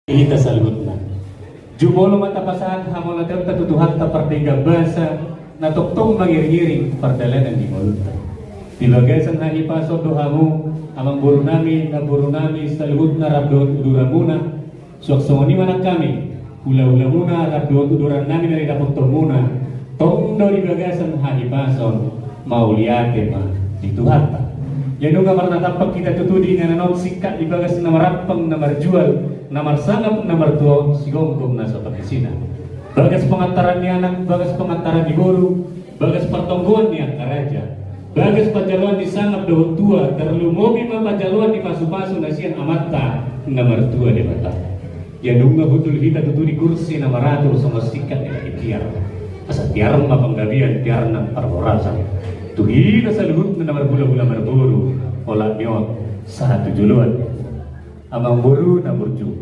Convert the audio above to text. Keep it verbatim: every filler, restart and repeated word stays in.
Hita saluhutna. Jumolo ma tapasahat hamauliateonta tu Tuhanta pardenggan basa, na tongtong mangiringiring pardalanan ni ngolunta. Di bagasan hahipason do hamu, amangborunami, namborunami, saluhutna rap dohot uduranmuna, suang songon i ma nang hami, hulahulamuna, rap dohot udurannami na nidapotkonmuna, tong do di bagasan hahipason, mauliate ma di Tuhanta. Ia nunga marnatampak hita tutu di inganan on singkat di bagas na marampang na marjual, na marsangap na martua on sigomgom na so pangisina. Bagas pangantaran ni anak, bagas pangantaran ni boru, bagas partonggoan ni angka raja, bagas panjaloan ni sangap dohot tua, tarlumobi ma panjaloan ni pasupasu na sian Amanta na martua Debata. Ia nunga hundul hita tutu di kursi na maratur songon singkat ni laki tiar. Asa tiar ma panggabean, tiar nang parhorasan. Tu hita saluhutna na marhulahula marboru, olat ni on sahat tu joloan. Amangboru na burju.